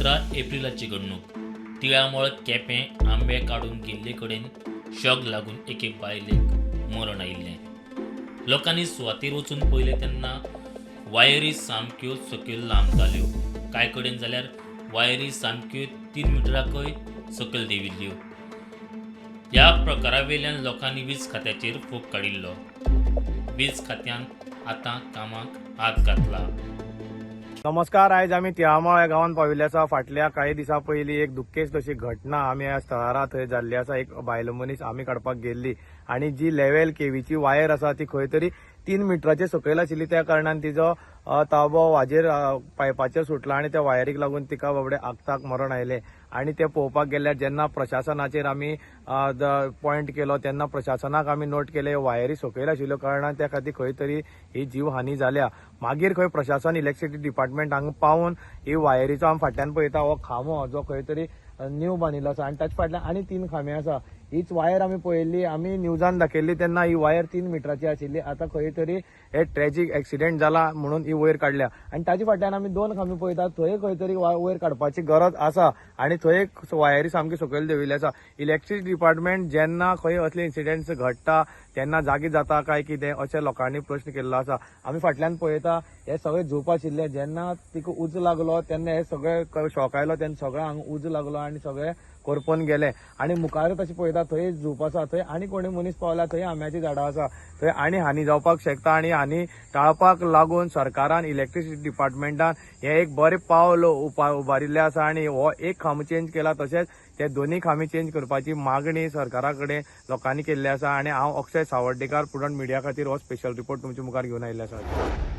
17 एप्रिलाची घडणूक. तिळामळ केपें आंबे काडूंक गेल्ले कडेन शॉक लागून एके बायलेक मरण आयिल्लें. लोकांनी सुवातेर वचून पळयलें तेन्ना वायरी सामक्यो सकयल लांबताल्यो. कांय कडेन जाल्यार वायरी सामक्यो 3 मिटराकय सकयल देंविल्ल्यो. ह्या प्रकारावेल्यान लोकांनी वीज खात्याचेर फोग काडिल्लो. वीज खात्यान आतां कामाक हात घातला. नमस्कार, आयज आमी तिळामळ ह्या गांवांत पाविल्ले आसा. फाटल्या कांय दिसां पयलीं एक दुख्खेस्त अशी घटना आमी ह्या स्थळार थंय जाल्ली आसा. एक बायल मनीस आमी काडपाक गेल्ली आनी जी लेवल केवीची वायर आसा ती खंय तरी 3 मिटराचे सकयल आशिल्ली. त्या कारणान तिजो ताबो वाजेर पायपाचेर सुटला आनी त्या वायरीक लागून तिका बाबडे आगताक मरण आयलें. आनी ते पळोवपाक गेल्यार जेन्ना प्रशासनाचेर आमी पॉयंट केलो तेन्ना प्रशासनाक आमी नोट केले वायरी सकयल आशिल्ल्यो कारणान त्या खातीर खंय तरी ही जीवहानी जाल्या. मागीर खंय प्रशासन इलेक्ट्रिसिटी डिपार्टमेंट हांगा पावून ही वायरीचो आमी फाटल्यान पळयता हो खांबो जो खंय तरी न्यू बांदिल्लो आसा आनी ताचे फाटल्यान आनी 3 खांबे आसा. हीच वायर आमी पळयल्ली, आमी न्यूजान दाखयल्ली तेन्ना ही वायर 3 मिटराची आशिल्ली. आतां खंय तरी हे ट्रेजीक एक्सिडेंट जाला म्हणून ही वयर काडल्या आनी ताचे फाटल्यान आमी 2 खांबे पळयतात, थंय खंय तरी वयर काडपाची गरज आसा आनी थंय वायरी सामकी सकयल देंविल्ली आसा. इलेक्ट्रिसिटी डिपार्टमेंट जेन्ना खंय असले इन्सिडेंट्स घडटा तेन्ना जागी जाता काय कितें अशें लोकांनी प्रश्न केल्लो आसा. आमी फाटल्यान पळयता हे सगळे झोप आशिल्ले, जेन्ना तिका उजो लागलो तेन्ना हे सगळे शॉक आयलो तेन्ना सगळें हांगा उजो लागलो आनी सगळे करपून गेले. आनी मुखारच अशें पळयता थंय झोप आसा, थंय आनी कोणी मनीस पावला, थंय आंब्याचीं झाडां आसा, थंय आनी हानी जावपाक शकता. आनी हानी टाळपाक लागून सरकारान इलेक्ट्रिसिटी डिपार्टमेंटान हें एक बरें पावल उबारिल्लें आसा आनी हो एक खांबो चेंज केला, तशेंच ते दोनूय खांबे चेंज करपाची मागणी सरकारा कडेन लोकांनी केल्ली आसा. आनी हांव अक्षय सावर्डेकार, प्रुडंट मिडिया खातीर हो स्पेशल रिपोर्ट तुमच्या मुखार घेवन आयिल्लो आसा.